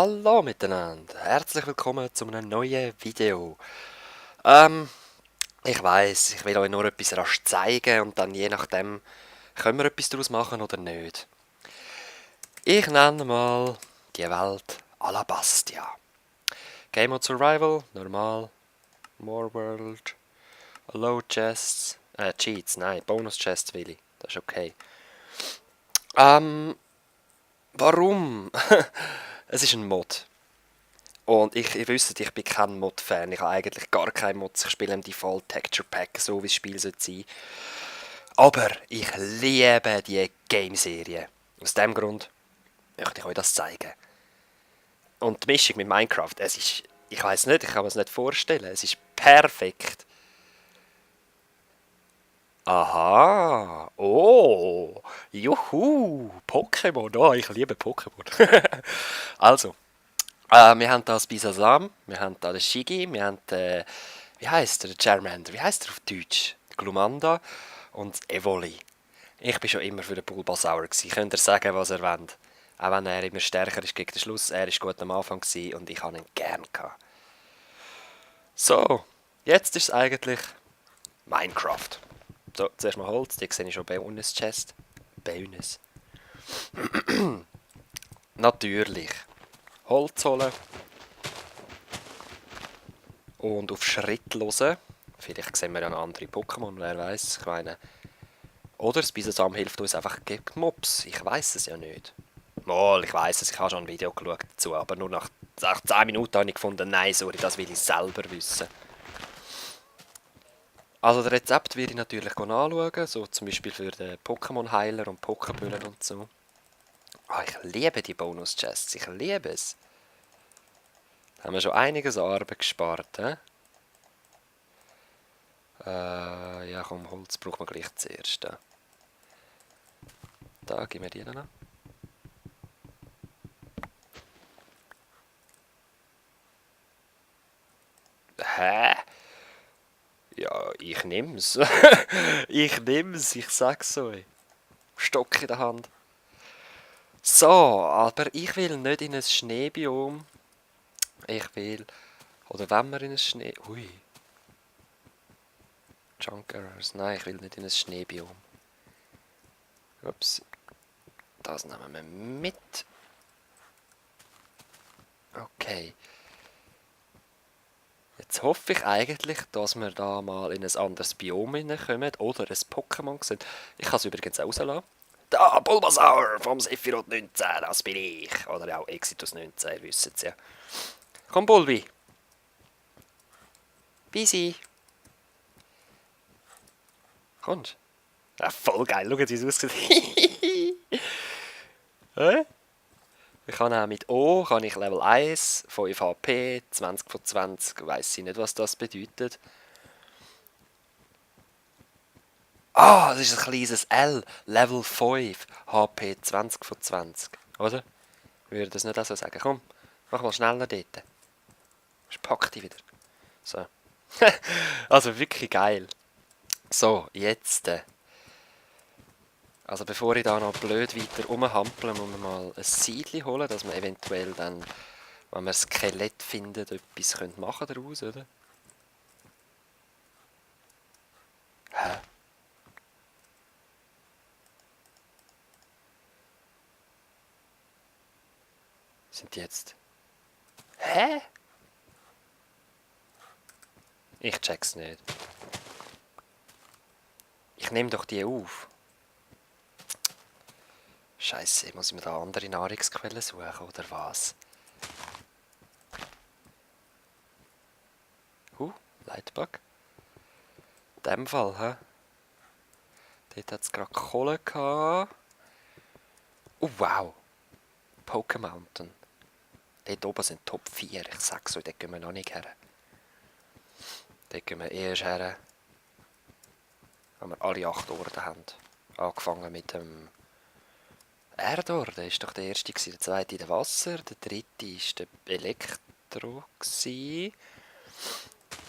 Hallo miteinander, herzlich willkommen zu einem neuen Video. Ähm, ich weiß, ich will euch nur etwas rasch zeigen und dann je nachdem können wir etwas daraus machen oder nicht. Ich nenne mal die Welt Alabastia. Game Mode Survival, normal, More World, Low Chests, Cheats, nein, Bonus Chests will ich, das ist okay. Warum? Es ist ein Mod. Und ihr wisst, ich bin kein Mod-Fan. Ich habe eigentlich gar keine Mods. Ich spiele im Default Texture Pack, so wie das Spiel sein sollte. Aber ich liebe die Game-Serie. Aus dem Grund möchte ich euch das zeigen. Und die Mischung mit Minecraft, es ist... Ich weiß nicht, ich kann mir es nicht vorstellen. Es ist perfekt. Aha. Oh. Juhu. Pokémon. Oh, ich liebe Pokémon. Also. Wir haben da das Bisasam, wir haben da den Shigi, wir haben den, wie heisst der Charmander, wie heisst der auf Deutsch? Der Glumanda und das Evoli. Ich bin schon immer für den Bulbasaur gewesen. Könnt ihr sagen, was ihr wollt. Auch wenn er immer stärker ist gegen den Schluss, er ist gut am Anfang gewesen und ich habe ihn gern gehabt. So, jetzt ist es eigentlich Minecraft. So, zuerst mal Holz, die sehe ich schon bei uns Chest. Bei uns. Natürlich. Holz holen. Und auf Schritt hören. Vielleicht sehen wir ja noch andere Pokémon, wer weiß. Ich meine. Oder das Bisasam hilft uns einfach gegen Mobs. Ich weiß es ja nicht. Mal, ich weiß es, ich habe schon ein Video geschaut dazu, aber nur nach 10 Minuten habe ich gefunden, nein, sorry, das will ich selber wissen. Also das Rezept werde ich natürlich anschauen, so zum Beispiel für den Pokémon-Heiler und Pokébüllen und so. Ah, ich liebe die Bonus-Chests, ich liebe es. Da haben wir schon einiges Arbeit gespart, he? Ja komm, Holz braucht man gleich zuerst. Da, gib mir die noch. Hä? Ja, ich nehm's. Ich nehm's, ich sag's euch. Stock in der Hand. So, aber ich will nicht in ein Schneebiom. Ich will... Oder wenn wir in ein Schnee... Ui. Junk Errors. Nein, ich will nicht in ein Schneebiom. Ups. Das nehmen wir mit. Okay. Jetzt hoffe ich eigentlich, dass wir da mal in ein anderes Biom hineinkommen oder ein Pokémon sehen. Ich kann es übrigens rauslassen. Da, Bulbasaur vom Sephiroth 19, das bin ich. Oder auch Exitus 19, ihr wisst es ja. Komm, Bulbi. Busy. Kommst? Ja, voll geil, schau, wie es aussieht. Ich kann auch mit O kann ich Level 1, 5 HP, 20 von 20, weiss ich nicht, was das bedeutet. Ah, das ist ein kleines L, Level 5, HP 20 von 20, oder? Ich würde das nicht auch so sagen. Komm, mach mal schneller dort. Ich pack die wieder. So. Also wirklich geil. So, jetzt. Also bevor ich da noch blöd weiter rumhample, muss man mal ein Seidli holen, dass man eventuell dann, wenn man ein Skelett findet, etwas machen daraus, oder? Hä? Sind die jetzt... Hä? Ich check's nicht. Ich nehme doch die auf. Scheiße, muss ich mir da andere Nahrungsquellen suchen, oder was? Lightbug. In dem Fall, hä? Dort hat es gerade Kohle gehabt. Wow. Poké Mountain. Dort oben sind Top 4. Ich sag's euch, dort gehen wir noch nicht her. Dort gehen wir erst her, wenn wir alle 8 Orden haben. Angefangen mit dem Erdor, der war doch der erste, der zweite der Wasser, der dritte war der Elektro.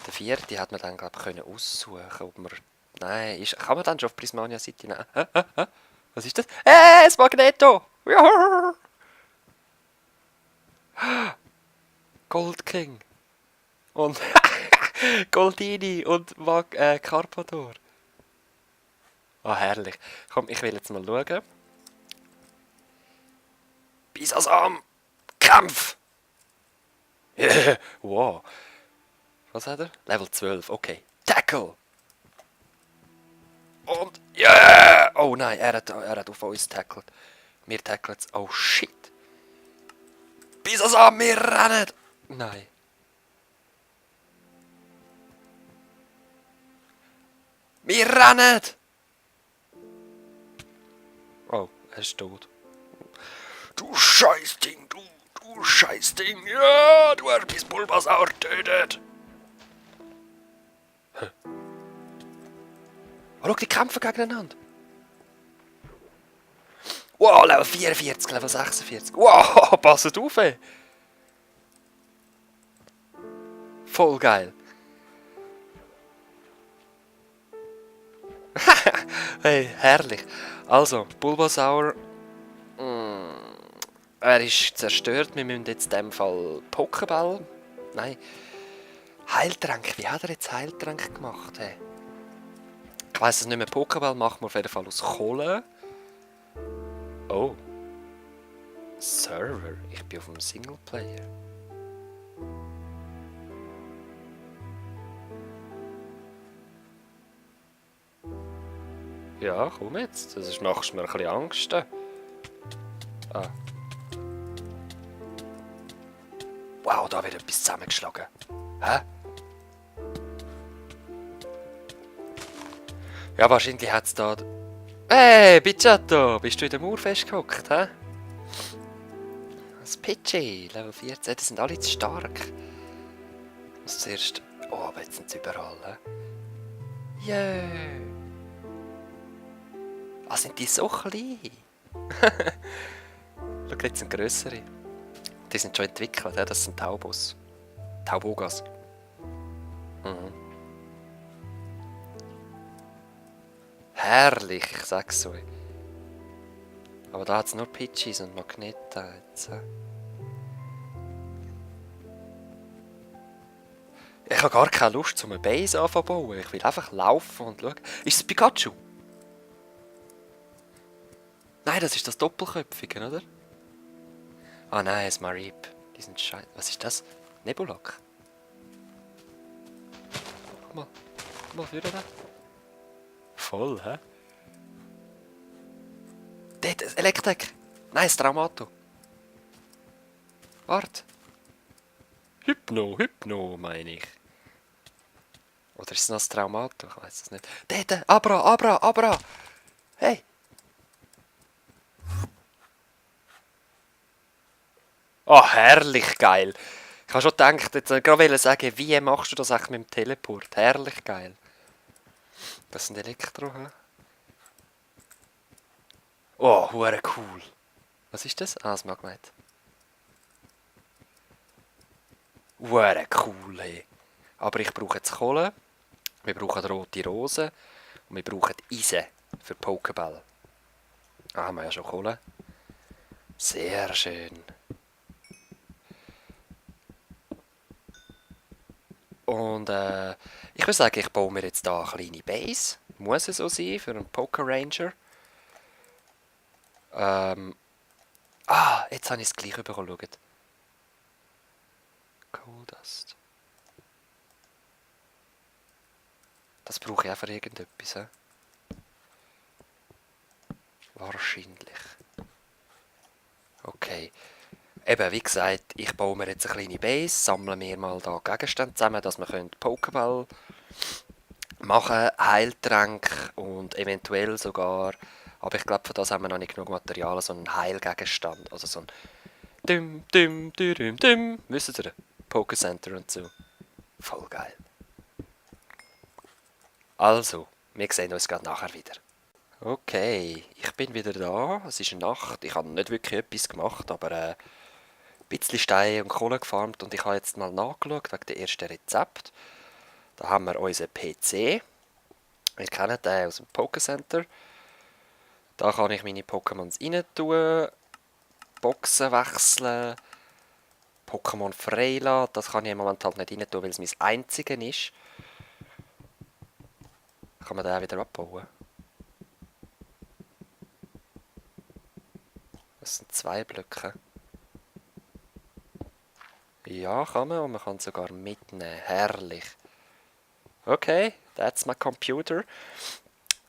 Der vierte hat man dann, glaube ich, aussuchen, ob man... Nein, kann man dann schon auf Prismania City nehmen? Was ist das? Das Magneto! Ja. Gold King. Und Goldini und Carpador. Ah, herrlich. Komm, ich will jetzt mal schauen. Bisasam! Kampf! Wow. Was hat er? Level 12, okay. Tackle! Und yeah! Oh nein, er hat auf uns tackelt. Wir tackeln jetzt. Oh shit! Bisasam, wir rennen! Nein. Wir rennen! Oh, er ist tot. Du Scheißding, du Scheißding. Ja, du hast bis Bulbasaur tötet. Oh, schau, die kämpfen gegeneinander. Wow, Level 44, Level 46. Wow, passet auf, ey. Voll geil. Hey, herrlich. Also, Bulbasaur. Er ist zerstört. Wir müssen jetzt in dem Fall Pokéball. Nein. Heiltrank. Wie hat er jetzt Heiltrank gemacht? Hey? Ich weiss es nicht mehr. Pokéball machen wir auf jeden Fall aus Kohle. Oh. Server. Ich bin auf dem Singleplayer. Ja, komm jetzt. Das machst mir ein bisschen Angst. Ah. Wow, da wird etwas zusammengeschlagen. Hä? Ja, wahrscheinlich hat es da... Hey, Pidgeotto! Bist du in der Mauer festgehockt, hä? Das Pidgey, Level 14, die sind alle zu stark. Ich muss zuerst... Oh, aber jetzt sind sie überall, hä? Yeah! Ah, sind die so klein? Schau, jetzt sind grössere. Die sind schon entwickelt, ja? Das sind Taubos. Taubogas. Mhm. Herrlich, ich sag's so. Aber da hat es nur Pidgeys und Magneta jetzt. Ich habe gar keine Lust, eine Base anzubauen. Ich will einfach laufen und schauen. Ist es Pikachu? Nein, das ist das Doppelköpfige, oder? Ah nein, es ist Mareep. Die sind scheiße. Was ist das? Nebulak? Guck mal für den. Voll, hä? Dort, das Elektrik. Nein, das Traumato. Warte. Hypno, meine ich. Oder ist es noch das Traumato? Ich weiß es nicht. Dort, Abra. Hey. Oh, herrlich geil. Ich habe schon gedacht, jetzt gerade sagen, wie machst du das eigentlich mit dem Teleport? Herrlich geil. Das sind Elektro, hä? Oh, hure cool. Was ist das? Ah, das Magnet. Hure cool, hey. Aber ich brauche jetzt Kohle. Wir brauchen rote Rosen. Und wir brauchen Eisen für Pokéball. Ah, haben wir ja schon Kohle. Sehr schön. Und ich würde sagen, ich baue mir jetzt hier eine kleine Base. Muss es so sein für einen Poké-Ranger. Jetzt habe ich es gleich bekommen. Schaut. Cool Dust. Das brauche ich auch für irgendetwas. He? Wahrscheinlich. Okay. Eben, wie gesagt, ich baue mir jetzt eine kleine Base, sammle mir mal da Gegenstände zusammen, dass wir Pokéball machen, Heiltränke und eventuell sogar, aber ich glaube, für das haben wir noch nicht genug Material, so einen Heilgegenstand, also so ein wisst ihr, Pokécenter und so. Voll geil. Also, wir sehen uns gerade nachher wieder. Okay, ich bin wieder da, es ist Nacht, ich habe nicht wirklich etwas gemacht, aber ein bisschen Steine und Kohle gefarmt und ich habe jetzt mal nachgeschaut wegen dem ersten Rezept. Da haben wir unseren PC. Wir kennen den aus dem Pokécenter. Da kann ich meine Pokémons rein tun, Boxen wechseln, Pokémon freilassen. Das kann ich im Moment halt nicht rein tun, weil es mein einziges ist. Kann man den auch wieder abbauen? Das sind 2 Blöcke. Ja, kann man. Und man kann es sogar mitnehmen. Herrlich. Okay, that's my computer.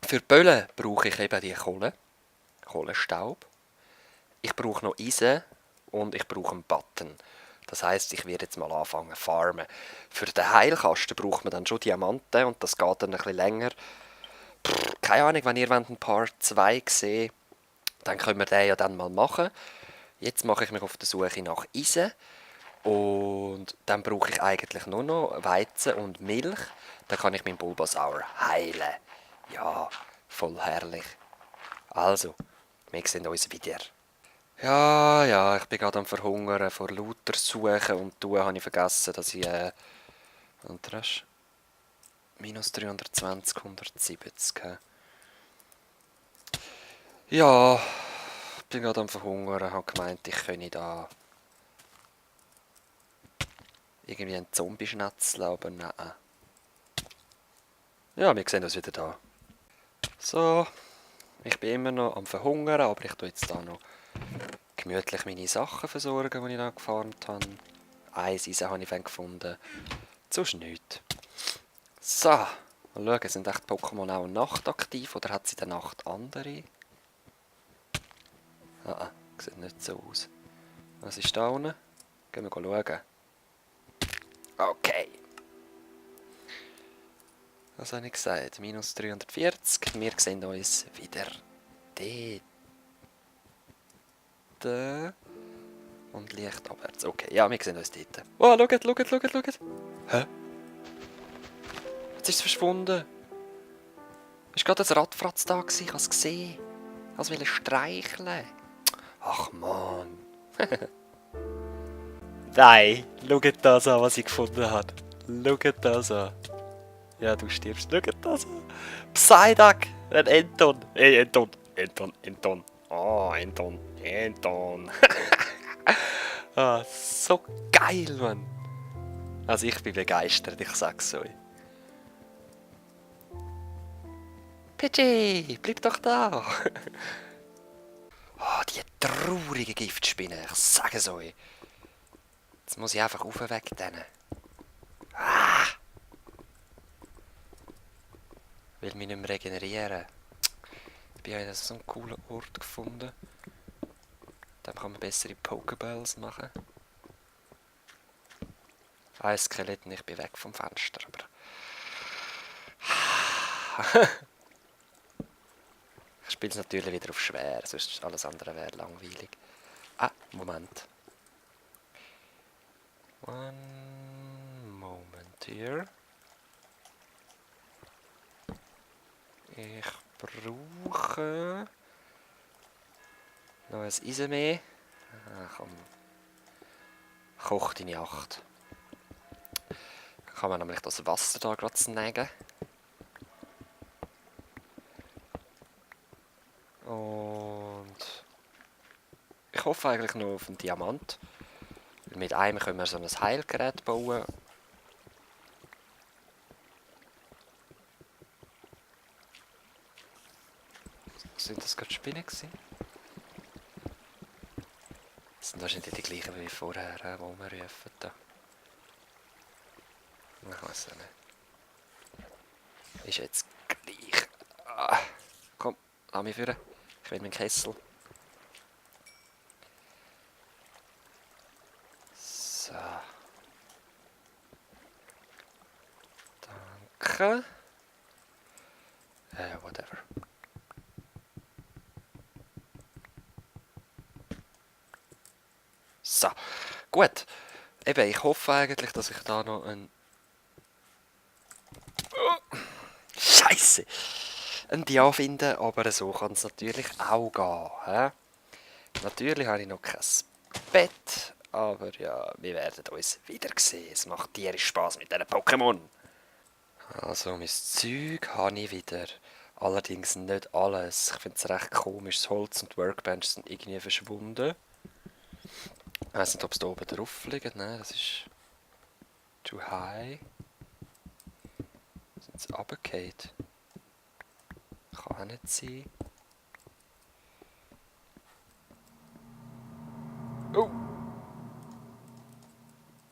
Für die Böllen brauche ich eben die Kohle. Kohlenstaub. Ich brauche noch Eisen und ich brauche einen Button. Das heisst, ich werde jetzt mal anfangen zu farmen. Für den Heilkasten braucht man dann schon Diamanten und das geht dann ein bisschen länger. Keine Ahnung, wenn ihr ein Part 2 seht, dann können wir den ja dann mal machen. Jetzt mache ich mich auf der Suche nach Eisen. Und dann brauche ich eigentlich nur noch Weizen und Milch. Dann kann ich meinen Bulbasaur heilen. Ja, voll herrlich. Also, wir sehen uns wieder. Ja, ich bin gerade am Verhungern vor lauter Suchen und Tun habe ich vergessen, dass ich... und das ist minus 320, 170. Ja, ich bin gerade am Verhungern, habe gemeint, ich könne da irgendwie einen Zombie schnetzeln, aber nein. Ja, wir sehen uns wieder da. So, ich bin immer noch am Verhungern, aber ich tue jetzt da noch gemütlich meine Sachen versorgen, die ich da gefarmt habe. Ein Eisen habe ich dann gefunden, sonst nichts. So, mal schauen, sind echt Pokémon auch nachtaktiv oder hat sie in der Nacht andere? Sieht nicht so aus. Was ist da unten? Gehen wir schauen. Okay. Was habe ich gesagt? Minus 340. Wir sehen uns wieder dort. Und leicht abwärts. Okay, ja, wir sehen uns dort. Oh, schaut. Hä? Jetzt ist es verschwunden. Ist gerade ein Radfratz da gewesen, ich habe es gesehen. Ich wollte streicheln. Ach man. Nein, schaut das an, was ich gefunden habe. Schaut das an. Ja, du stirbst. Schaut das an. Psyduck, ein Enton. Hey, Enton. Oh, Enton. Ah, so geil, Mann. Also ich bin begeistert, ich sag's euch. Pidgey, bleib doch da. Oh, die traurige Giftspinne, ich sage es euch. Jetzt muss ich einfach weg denen. Ah! Will mich nicht mehr regenerieren. Ich habe so einen coolen Ort gefunden. Dann kann man bessere Pokeballs machen. Ein Skelett und ich bin weg vom Fenster, aber... Ich spiele es natürlich wieder auf schwer, sonst alles andere wäre langweilig. Ah, Moment. One moment here. Ich brauche noch ein Eisen mehr. Ah, komm. Koch deine 8. Dann kann man nämlich das Wasser da gerade snacken. Und ich hoffe eigentlich nur auf einen Diamant. Mit einem können wir so ein Heilgerät bauen. Sind das gerade Spinnen gewesen? Das sind wahrscheinlich die gleichen wie vorher, die wir rufen. Da. Ich weiß nicht. Ist jetzt gleich. Ah, komm, lass mich führen. Ich will meinen Kessel. So. Danke. Whatever. So, gut. Eben, ich hoffe eigentlich, dass ich da noch ein... Oh, Scheiße! Ein Dia finde, aber so kann es natürlich auch gehen. He? Natürlich habe ich noch kein Bett, aber ja, wir werden uns wieder sehen. Es macht tierisch Spaß mit diesen Pokémon. Also, mein Zeug habe ich wieder. Allerdings nicht alles. Ich finde es recht komisch. Das Holz und die Workbench sind irgendwie verschwunden. weiss nicht, ob es da oben drauf liegt. Nein, das ist too high. Sind sie runtergefallen? Kann auch nicht sein. Oh!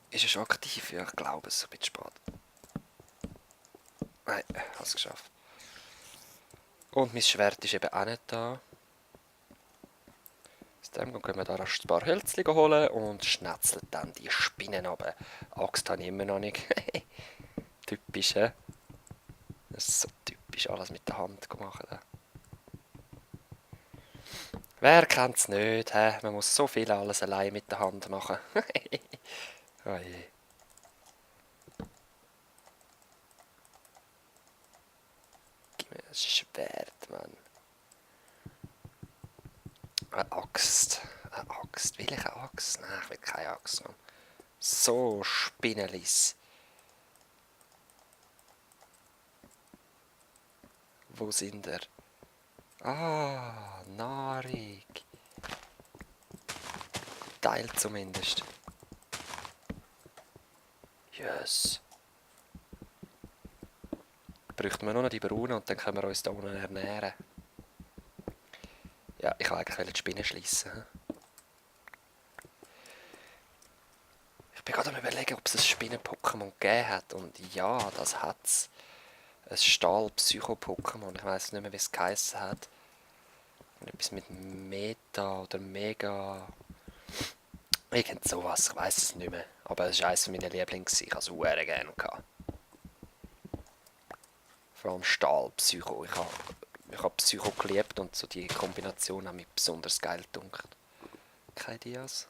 Ist er schon aktiv? Ja, ich glaube es. Ein bisschen spät. Nein, ich habe es geschafft. Und mein Schwert ist eben auch nicht da. Aus dem Grund können wir da rasch ein paar Hölzchen holen und schnetzeln dann die Spinnen runter. Axt habe ich immer noch nicht. Typisch, hä? Das ist so typisch, alles mit der Hand machen. Wer kennt es nicht, hä? Man muss so viel alles allein mit der Hand machen. Oh je. Gib mir das Schwert, Mann. Eine Axt. Eine Axt. Will ich eine Axt? Nein, ich will keine Axt, Mann. So Spinnelis. Wo sind er? Ah, Nahrung. Teil zumindest. Yes. Bräuchten wir nur noch die Braunen und dann können wir uns da unten ernähren. Ja, ich wollte eigentlich die Spinnen schliessen. Ich bin gerade am Überlegen, ob es ein Spinnen-Pokémon gegeben hat. Und ja, das hat es. Ein Stahl-Psycho-Pokémon. Ich weiß nicht mehr, wie es geheissen hat. Etwas mit Meta oder Mega. Irgend sowas, ich weiß es nicht mehr. Aber es war eines meiner Lieblings. Ich hatte es sehr gerne. Vor allem Stahl-Psycho. Ich habe Psycho geliebt und so die Kombination hat mich besonders geil gedacht. Keine Dias?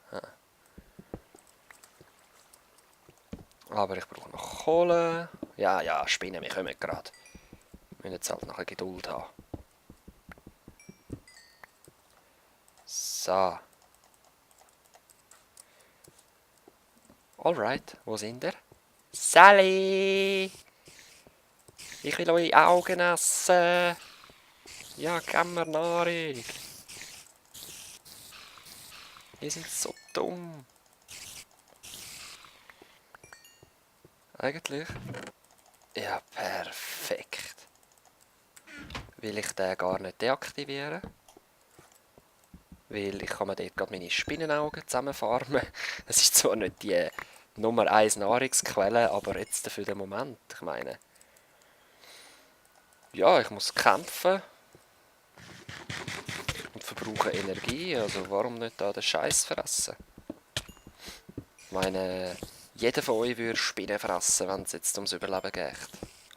Aber ich brauche noch Kohle. Ja, Spinnen, wir kommen gerade. Wir müssen jetzt halt noch eine Geduld haben. So. Alright, wo sind ihr? Sally! Ich will eure Augen essen! Ja, gib mir Nahrung! Ihr seid so dumm! Eigentlich? Ja, perfekt. Will ich den gar nicht deaktivieren? Weil ich kann mir dort gerade meine Spinnenaugen zusammenfarmen. Es ist zwar nicht die Nummer 1 Nahrungsquelle, aber jetzt für den Moment. Ich meine, ja, ich muss kämpfen und verbrauche Energie, also warum nicht da den Scheiß fressen? Ich meine, jeder von euch würde Spinnen fressen, wenn es jetzt ums Überleben geht.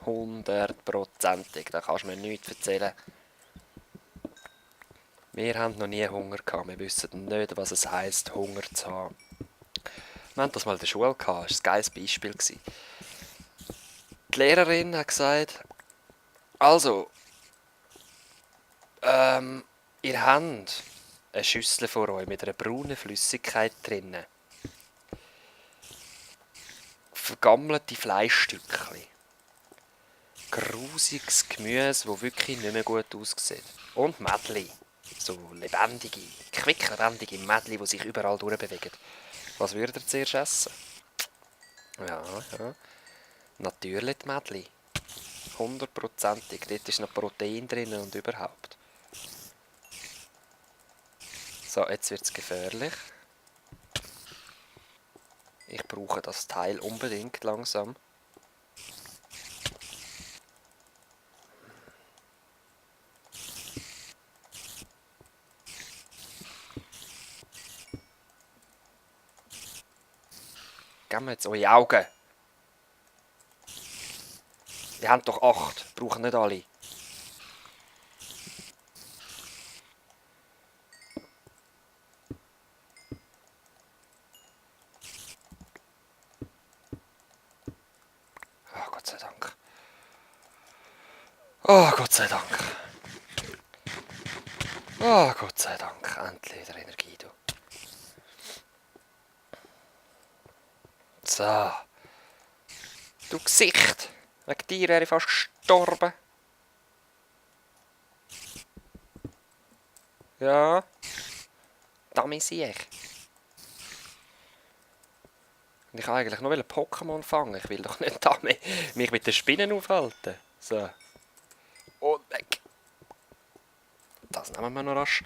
100%, da kannst du mir nichts erzählen. Wir haben noch nie Hunger gehabt, wir wissen nicht, was es heisst, Hunger zu haben. Wir hatten das mal in der Schule gehabt, das war ein geiles Beispiel. Die Lehrerin hat gesagt, also, ihr habt eine Schüssel vor euch mit einer braunen Flüssigkeit drinnen. Vergammelte Fleischstückchen. Grusiges Gemüse, das wirklich nicht mehr gut aussieht. Und Mädchen. So lebendige, quicklebendige Mädchen, die sich überall durchbewegen. Was würdet ihr zuerst essen? Ja. Natürlich die Mädchen. 100%. Dort ist noch Protein drin und überhaupt. So, jetzt wird es gefährlich. Ich brauche das Teil unbedingt langsam. Geben wir jetzt eure Augen. Wir haben doch 8. Brauchen nicht alle. Oh, Gott sei Dank. Oh, Gott sei Dank. Oh, Gott sei Dank. Endlich wieder Energie, du. So. Du Gesicht. Wegen dir wäre ich fast gestorben. Ja. Damit sehe ich. Ich wollte eigentlich nur Pokémon fangen. Ich will doch nicht da mich mit den Spinnen aufhalten. So. Und weg. Das nehmen wir noch rasch.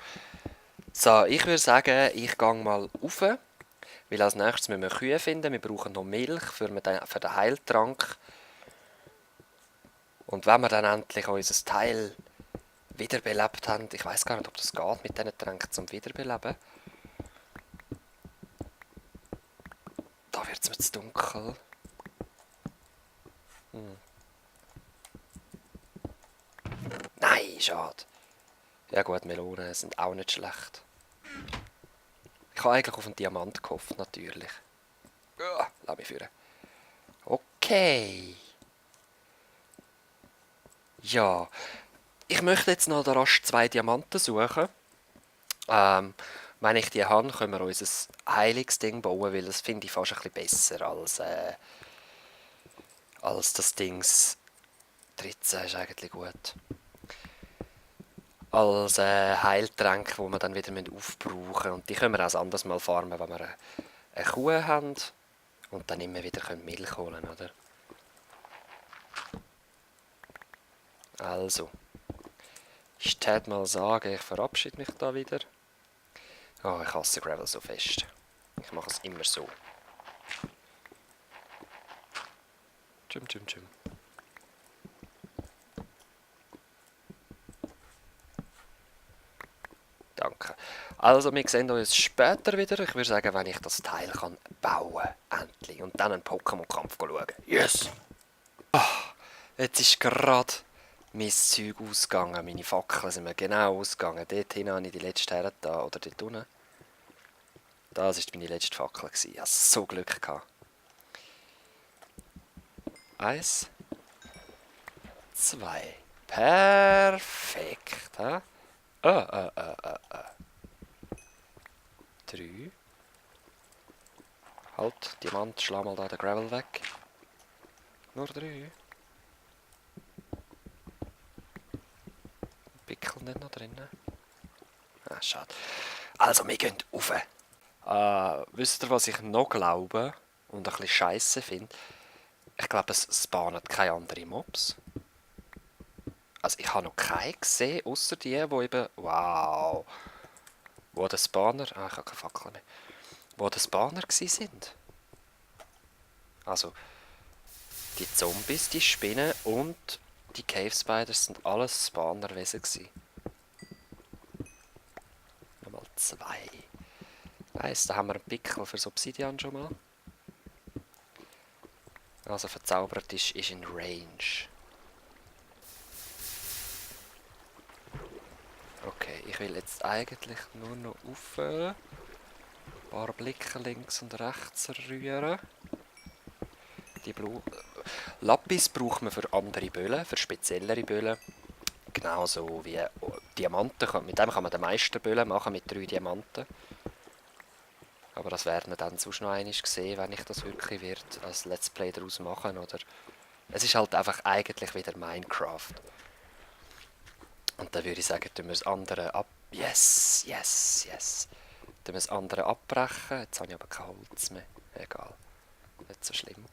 So, ich würde sagen, ich gehe mal rauf. Weil als nächstes müssen wir Kühe finden. Wir brauchen noch Milch für den Heiltrank. Und wenn wir dann endlich unser Teil wiederbelebt haben, ich weiß gar nicht, ob das geht mit diesen Tränken zum Wiederbeleben. Da wird es mir zu dunkel. Nein, schade. Ja gut, Melonen sind auch nicht schlecht. Ich habe eigentlich auf einen Diamant gehofft, natürlich. Lass mich führen. Okay. Ja. Ich möchte jetzt noch rasch 2 Diamanten suchen. Wenn ich die habe, können wir unser Heilungsding bauen, weil das finde ich fast ein bisschen besser als das Dings 13 ist eigentlich gut. Als Heiltränke, die wir dann wieder aufbrauchen müssen. Und die können wir auch ein anderes Mal farmen, wenn wir eine Kuh haben und dann immer wieder Milch holen können, oder? Also, ich täte mal sagen, ich verabschiede mich da wieder. Oh, ich hasse Gravel so fest. Ich mache es immer so. Tschum, tschum, tschum. Danke. Also, wir sehen uns später wieder. Ich würde sagen, wenn ich das Teil kann bauen kann, endlich. Und dann einen Pokémon-Kampf schauen. Yes! Jetzt ist gerade mein Zeug ausgegangen. Meine Fackeln sind mir genau ausgegangen. Dort hinten habe ich die letzte her da, oder dort unten. Das war meine letzte Fackel. Ich hatte so Glück gehabt. 1, 2. Perfekt. He? 3. Halt, Diamant, schlag mal da den Gravel weg. Nur 3. Pickel nicht noch drinnen. Ah, schade. Also, wir gehen rauf. Wisst ihr, was ich noch glaube und ein bisschen scheisse finde? Ich glaube, es spawnen keine anderen Mobs. Also, ich habe noch keinen gesehen, außer die eben... Wow! Wo der Spawner... Ah, ich habe keine Fackel mehr. Wo der Spawner sind. Also, die Zombies, die Spinnen und die Cave Spiders sind alles Spawnerwesen gewesen. Nochmal 2. Nice, da haben wir einen Pickel fürs Obsidian schon mal. Also verzaubert ist in Range. Okay, ich will jetzt eigentlich nur noch auf ein paar Blicke links und rechts rühren. Die Lapis braucht man für andere Böllen, für speziellere Böllen. Genauso wie Diamanten. Mit dem kann man den meisten Böllen machen, mit 3 Diamanten. Aber das werden wir dann sonst noch einmal sehen, wenn ich das wirklich wird als Let's Play daraus machen, oder? Es ist halt einfach eigentlich wieder Minecraft. Und dann würde ich sagen, tun wir das andere ab... Yes, yes, yes. Tun wir das andere abbrechen. Jetzt habe ich aber kein Holz mehr. Egal. Nicht so schlimm.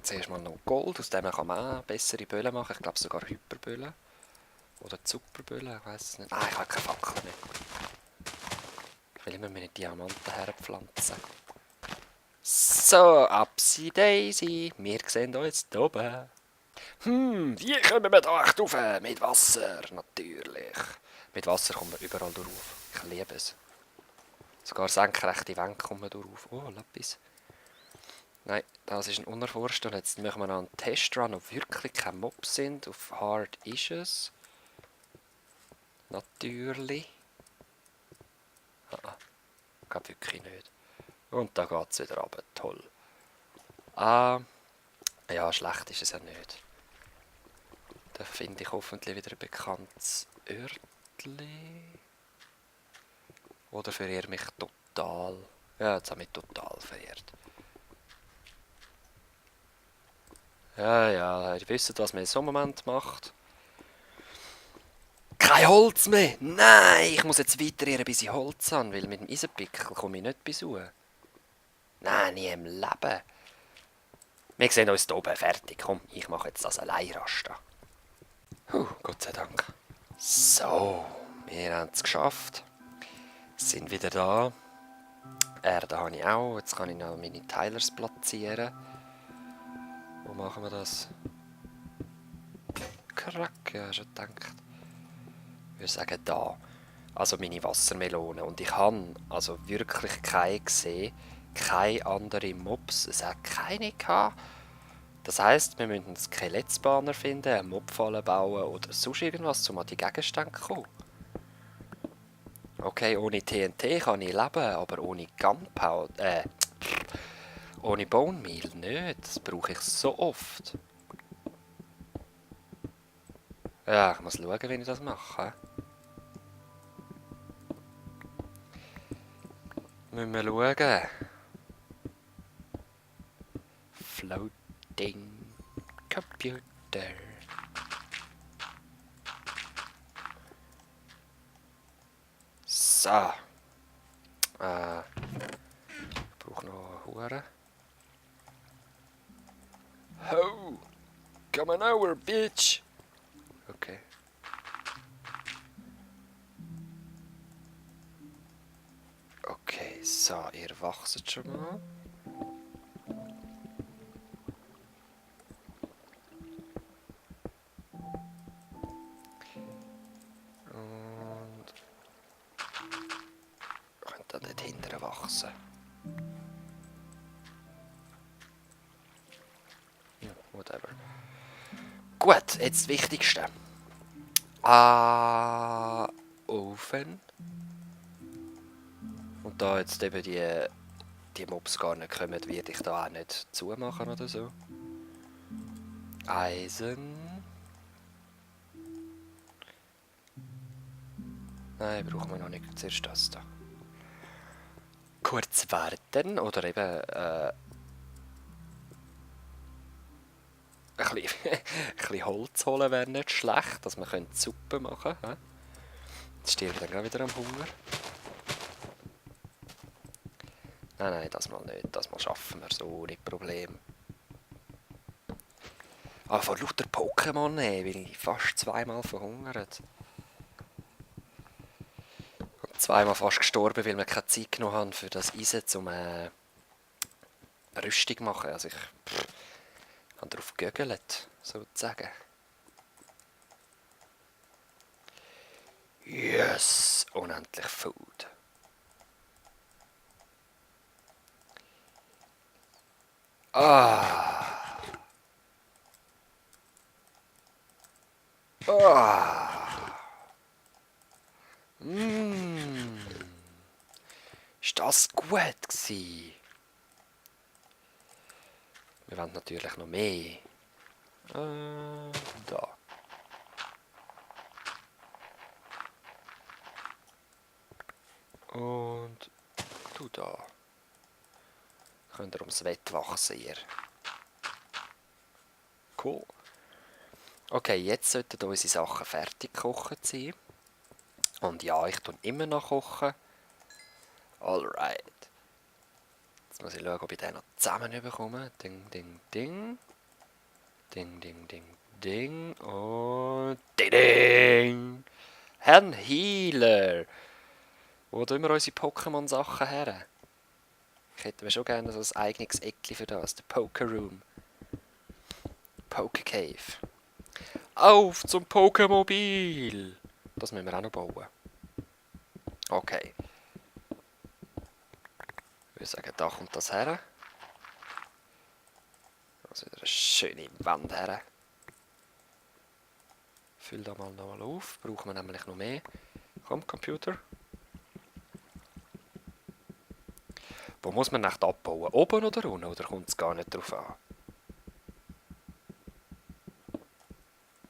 Zuerst mal noch Gold. Aus dem kann man auch bessere Böllen machen. Ich glaube sogar Hyperböllen. Oder Superböllen, ich weiß es nicht. Ah, ich habe keine Fackel mehr. Ich will immer meine Diamanten herpflanzen. So, Upsi Daisy. Wir sehen uns hier oben. Wie kommen wir da echt rauf? Mit Wasser, natürlich. Mit Wasser kommen wir überall durch. Ich liebe es. Sogar senkrechte Wände kommen durch. Oh, Lapis. Nein, das ist ein unerforscht. Und jetzt machen wir noch einen Testrun, ob wirklich keine Mobs sind. Auf Hard ist es. Natürlich. Geht wirklich nicht. Und da geht es wieder runter. Toll. Ja, schlecht ist es ja nicht. Da finde ich hoffentlich wieder ein bekanntes Örtli. Oder verirrt mich total. Ja, jetzt habe ich mich total verirrt. Ja, ihr wisst, was man in so einem Moment macht. Kein Holz mehr! Nein, ich muss jetzt weiterrennen, bis ich Holz habe, weil mit dem Eisenpickel komme ich nicht besuchen. Nein, nie im Leben. Wir sehen uns hier oben fertig. Komm, ich mache jetzt das Alleinraster. Gott sei Dank. So, wir haben es geschafft. Sind wieder da. Erde habe ich auch. Jetzt kann ich noch meine Tilers platzieren. Wo machen wir das? Krack, ja, schon gedacht. Ich würde sagen da. Also meine Wassermelone. Und ich habe also wirklich keine gesehen. Keine anderen Mobs. Es hat keine gehabt. Das heisst, wir müssen einen Skelettspanner finden, eine Mobfalle bauen oder sonst irgendwas, um an die Gegenstände zu kommen. Okay, ohne TNT kann ich leben, aber ohne Gunpowder, ohne Bone Meal nicht. Das brauche ich so oft. Ja, ich muss schauen, wie ich das mache. Müssen wir schauen. Floating Computer. So. Ich brauche noch eine Hure. Ho! Come on over, bitch! Okay. Okay, so, ihr wachset schon mal. Und könnt ihr dort hinten wachsen. Ja, whatever. Gut, jetzt das Wichtigste. Ofen. Und da jetzt eben die Mobs gar nicht kommen, werde ich da auch nicht zumachen oder so. Eisen. Nein, brauchen wir noch nicht. Zuerst das da. Kurz warten oder eben ein bisschen Holz holen wäre nicht schlecht, dass wir Suppe machen können. Jetzt stirbt dann wieder am Hunger. Nein, das mal nicht. Das mal schaffen wir so ohne Problem. Aber von lauter Pokémon bin ich fast zweimal verhungert. Und zweimal fast gestorben, weil wir keine Zeit genommen haben für das Eisen, um eine Rüstung zu machen. Also ich habe darauf gegögelt, sozusagen. Yes! Unendlich Food. Ah! Ah! Mmh! Ist das gut gewesen? Wir wollen natürlich noch mehr. Da. Und du da. Könnt ihr ums Wett wachsen, ihr. Cool. Okay, jetzt sollten unsere Sachen fertig gekocht sein. Und ja, ich tue immer noch kochen. Alright. Jetzt muss ich schauen, ob ich den noch zusammen bekomme. Ding, ding, ding. Ding, ding, ding, ding. Und ding, ding. Herrn Healer. Wo tun wir unsere Pokémon-Sachen her? Ich hätte mir schon gerne so ein eigenes Eckchen für das. Der Poké-Room. Poké-Cave. Auf zum Pokémobil! Das müssen wir auch noch bauen. Okay. Ich würde sagen, da kommt das her. Also wieder eine schöne Wand her. Füll da mal nochmal auf. Brauchen wir nämlich noch mehr. Komm, Computer. Wo muss man nicht abbauen? Oben oder unten? Oder kommt es gar nicht drauf an?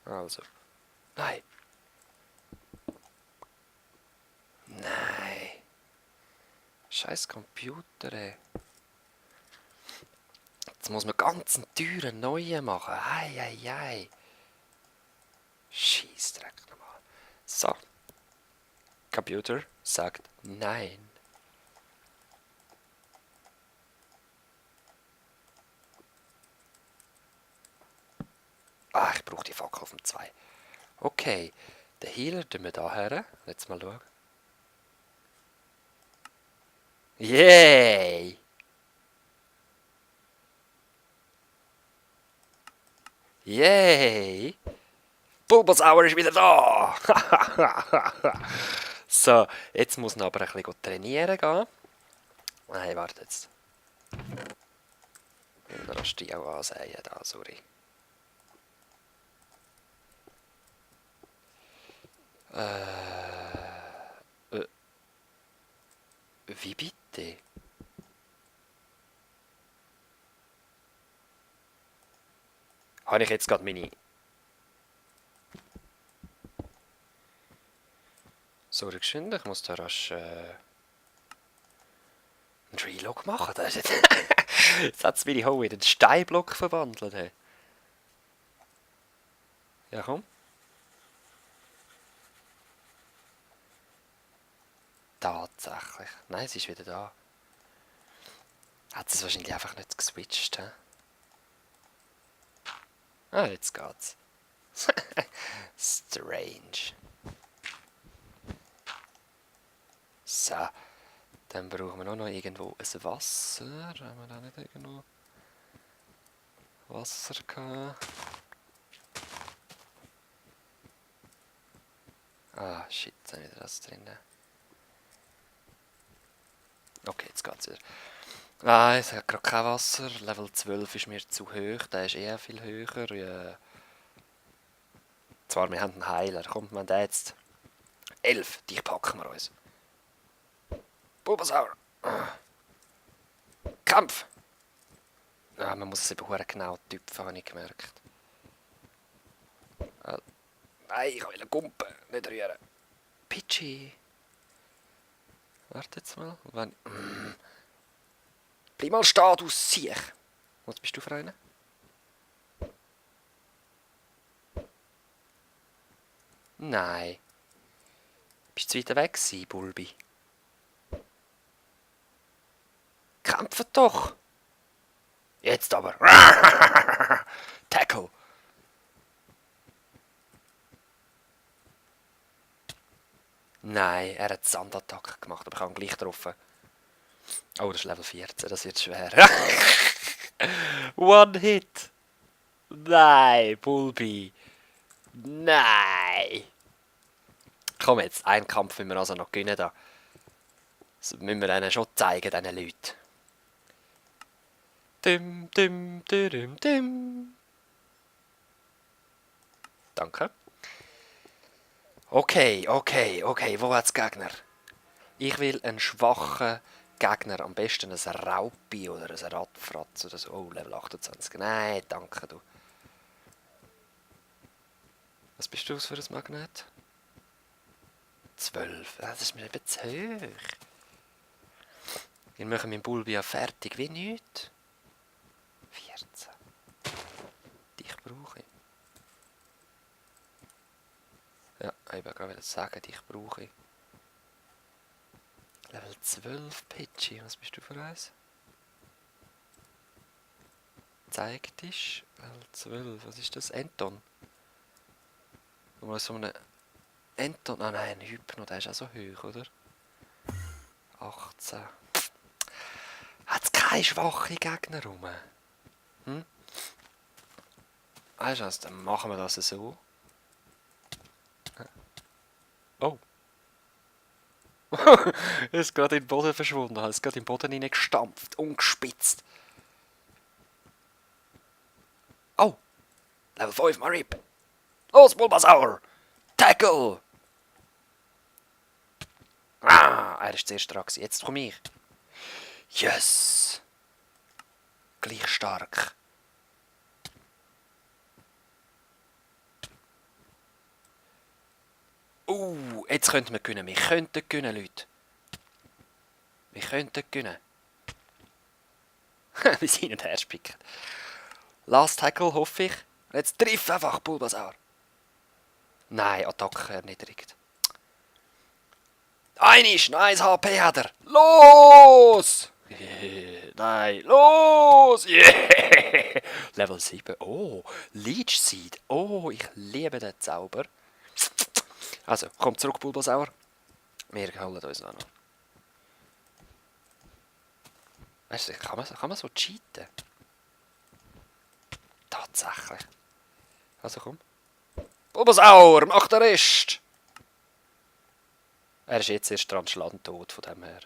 Also. Nein. Nein. Scheiß Computer, ey. Jetzt muss man ganz einen teuren neuen machen. Ei. Scheissdreck nochmal. So. Computer sagt nein. Ah, ich brauche die Fackel auf dem 2. Okay, den Healer tun wir da her. Jetzt mal schauen. Yay! Yay! Bulbasaur ist wieder da! So, jetzt muss er aber ein bisschen trainieren gehen. Nein, warte jetzt. Da hast du die auch ansehen, da, sorry. Wie bitte? Habe ich jetzt gerade meine... Sorry, geschwind, ich muss da rasch einen Relog machen. Das ist jetzt... Jetzt hat es meine Ho in den Steinblock verwandelt. Hey. Ja, komm. Tatsächlich. Nein, sie ist wieder da. Hat es wahrscheinlich einfach nicht geswitcht, hä? Ah, jetzt geht's. Strange. So. Dann brauchen wir noch irgendwo ein Wasser. Haben wir da nicht irgendwo Wasser gehabt? Ah, shit, da ist wieder das drin. Okay, jetzt geht's wieder. Nein, es hat gerade kein Wasser. Level 12 ist mir zu hoch. Der ist eher viel höher. Ja. Zwar, wir haben einen Heiler. Kommt man da jetzt? 11, die packen wir uns. Bulbasaur! Kampf! Ah, man muss es eben genau tüpfen, habe ich gemerkt. Nein, ich will Gumpen, nicht rühren. Pidgey! Warte jetzt mal. Wenn... Bleib mal stehen, du Siech! Was bist du für einer? Nein. Bist du zu weit weg gewesen, Bulbi? Kämpfen doch! Jetzt aber! Tackle! Nein, er hat Sandattacke gemacht, aber ich habe ihn gleich getroffen. Oh, das ist Level 14, das wird schwer. One Hit! Nein, Bulbi! Nein! Komm jetzt, einen Kampf müssen wir also noch gewinnen da. Das müssen wir ihnen schon zeigen, diesen Leuten. Dim, dim, dim, dim. Danke. Okay, wo hat's Gegner? Ich will einen schwachen Gegner, am besten ein Raupi oder ein Radfratz oder so. Oh, Level 28. Nein, danke du. Was bist du für ein Magnet? 12. Das ist mir eben zu hoch. Wir machen meinen Bulbi ja fertig wie nichts. 14. Dich brauche ich. Ja, ich wollte gerade sagen, dich brauche ich. Level 12, Pidgey. Was bist du für eins? Zeig dich. Level 12. Was ist das? Enton. Mal so eine Enton. Ah nein, ein Hypno, der ist auch so hoch, oder? 18. Hat es keine schwachen Gegner rum? Hm? Weißt du was, dann machen wir das so. Oh. Er ist gerade in den Boden verschwunden. Er ist gerade in den Boden hineingestampft. Ungespitzt. Oh. Level 5, Marip. Los, Bulbasaur. Tackle. Ah, er ist zuerst dran. Jetzt komme ich. Yes. Gleich stark. Jetzt könnten wir gewinnen. Wir könnten gewinnen, Leute. Wir könnten gewinnen. Wir sind hin und her spicken. Last Tackle, hoffe ich. Jetzt triff einfach, Bulbasaur. Nein, Attacke erniedrigt. Einisch, nice HP hat er. Los! Nein, los! Yeah. Level 7. Oh, Leech Seed. Oh, ich liebe den Zauber. Also, komm zurück, Bulbasaur. Wir holen uns noch. Weißt du, kann man so cheaten? Tatsächlich. Also komm. Bulbasaur, mach den Rest! Er ist jetzt erst dran tot von dem her.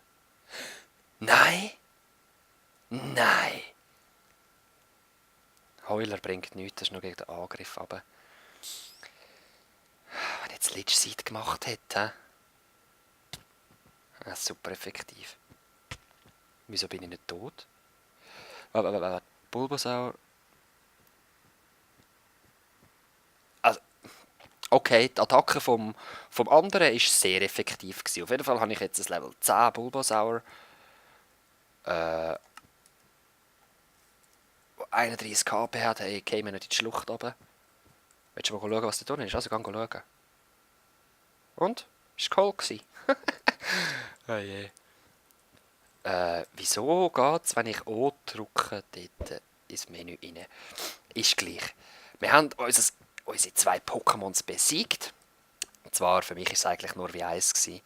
Nein! Nein! Heuler bringt nichts, das ist nur gegen den Angriff. Aber wenn ich jetzt Lich Seed gemacht hätte. Super effektiv. Wieso bin ich nicht tot? Bulbasaur. Also, okay, die Attacke vom anderen war sehr effektiv gewesen. Auf jeden Fall habe ich jetzt ein Level 10 Bulbasaur. 31 KP hat, hey, käme nicht in die Schlucht runter. Willst du mal schauen, was da drin ist? Also, geh schauen. Und? Ist cool gewesen. Oh je. Wieso geht es, wenn ich O drücke, dort ins Menü rein? Ist gleich. Wir haben unsere 2 Pokémons besiegt. Und zwar, für mich war es eigentlich nur wie eins gewesen.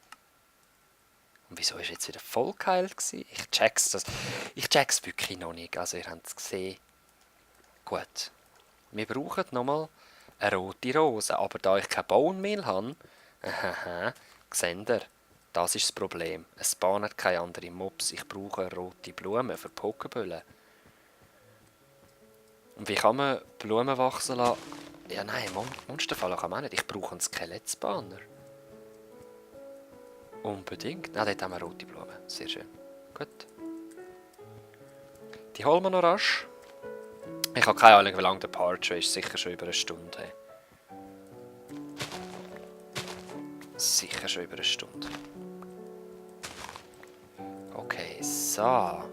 Und wieso ist jetzt wieder voll geheilt gewesen? Ich check's wirklich noch nicht. Also, ihr habt es gesehen. Gut. Wir brauchen nochmal eine rote Rose. Aber da ich kein Bone Meal habe, seht ihr, das ist das Problem. Es spawnen keine anderen Mobs. Ich brauche eine rote Blume für Pokéböllen. Und wie kann man Blumen wachsen lassen? Ja, nein, Monsterfallen kann man nicht. Ich brauche einen Skelettspawner. Unbedingt. Ah, dort haben wir rote Blumen. Sehr schön. Gut. Die holen wir noch rasch. Ich habe keine Ahnung, wie lange der Part ist. Sicher schon über eine Stunde. Hey. Sicher schon über eine Stunde. Okay, so.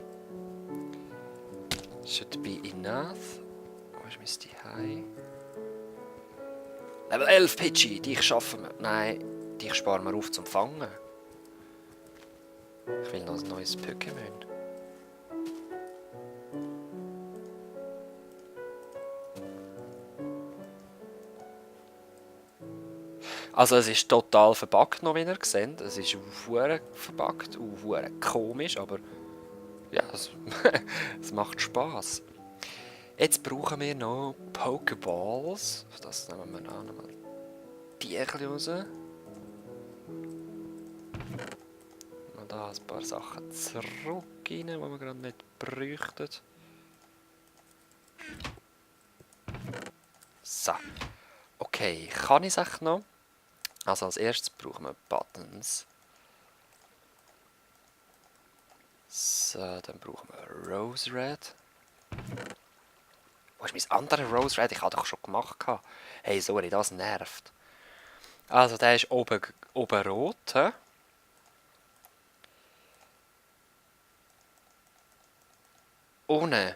Should be enough. Wo ist mein Zuhause? Level 11, Pidgey. Dich schaffen wir. Nein, dich sparen wir auf zum Fangen. Ich will noch ein neues Pokémon. Also es ist total verbuggt noch, wie ihr seht. Es ist verdammt verbuggt und verdammt komisch, aber ja, es macht Spaß. Jetzt brauchen wir noch Pokeballs. Das nehmen wir noch einmal die raus. Und da ein paar Sachen zurück rein, die wir gerade nicht bräuchten. So. Okay, kann ich es noch? Also als erstes brauchen wir Buttons. So, dann brauchen wir Rose Red. Wo ist mein anderer Rose Red? Ich habe doch schon gemacht. Hey, sorry, das nervt. Also der ist oben rot. He? Unten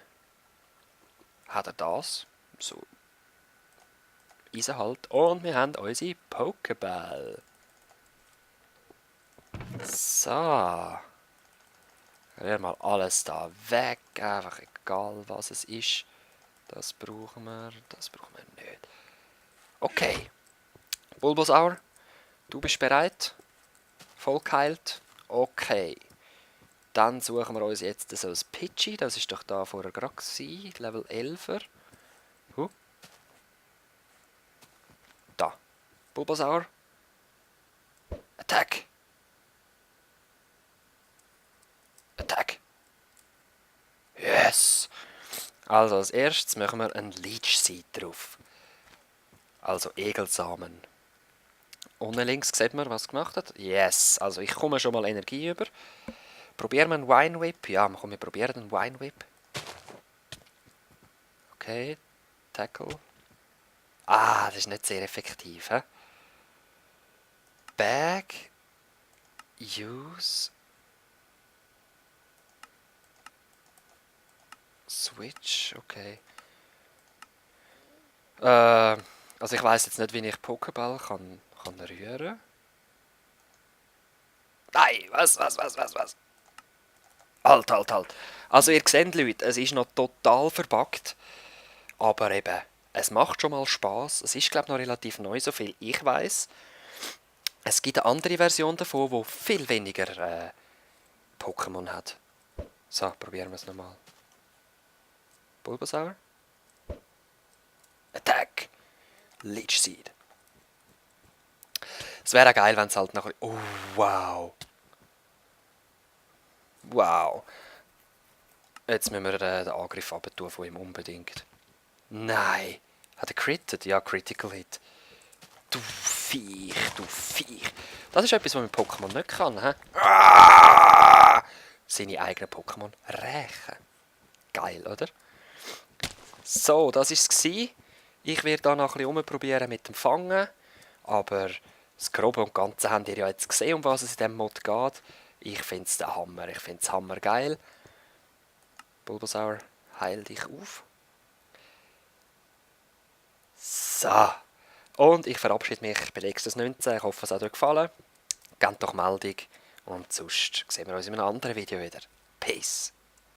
hat er das. So. Halt. Und wir haben unsere Pokéball. So. Wir mal alles da weg. Einfach egal, was es ist. Das brauchen wir nicht. Okay. Bulbasaur, du bist bereit? Voll geheilt? Okay. Dann suchen wir uns jetzt so ein Pidgey. Das ist doch da vorher gerade gewesen. Level 11er. Da. Bulbasaur. Attack. Attack. Yes. Also als erstes machen wir einen Leech Seed drauf. Also Egelsamen. Unten links sieht man, was gemacht hat. Yes. Also ich komme schon mal Energie über. Probieren wir einen Wine Whip. Ja, wir probieren einen Wine Whip. Okay. Tackle. Ah, das ist nicht sehr effektiv. He? Bag. Use. Switch. Okay. Also ich weiß jetzt nicht, wie ich Pokéball kann rühren. Nein, was? Halt. Also ihr seht, Leute, es ist noch total verbuggt. Aber eben, es macht schon mal Spaß. Es ist, glaube ich, noch relativ neu, so viel ich weiß. Es gibt eine andere Version davon, die viel weniger Pokémon hat. So, probieren wir es nochmal. Bulbasaur. Attack. Leech Seed. Es wäre auch geil, wenn es halt noch... Oh, wow. Wow. Jetzt müssen wir den Angriff runter von ihm unbedingt. Nein. Hat er critted? Ja, Critical Hit. Du Viech. Das ist etwas, was mit Pokémon nicht kann, hä? Ah! Seine eigenen Pokémon rächen. Geil, oder? So, das war es. Ich werde da noch ein bisschen rumprobieren mit dem Fangen. Aber das Grobe und Ganze habt ihr ja jetzt gesehen, um was es in diesem Mod geht. Ich finde es der Hammer. Ich finde es hammergeil. Bulbasaur, heil dich auf. So. Und ich verabschiede mich bei Lexus 19. Ich hoffe, es hat euch gefallen. Gebt doch Meldung. Und sonst sehen wir uns in einem anderen Video wieder. Peace.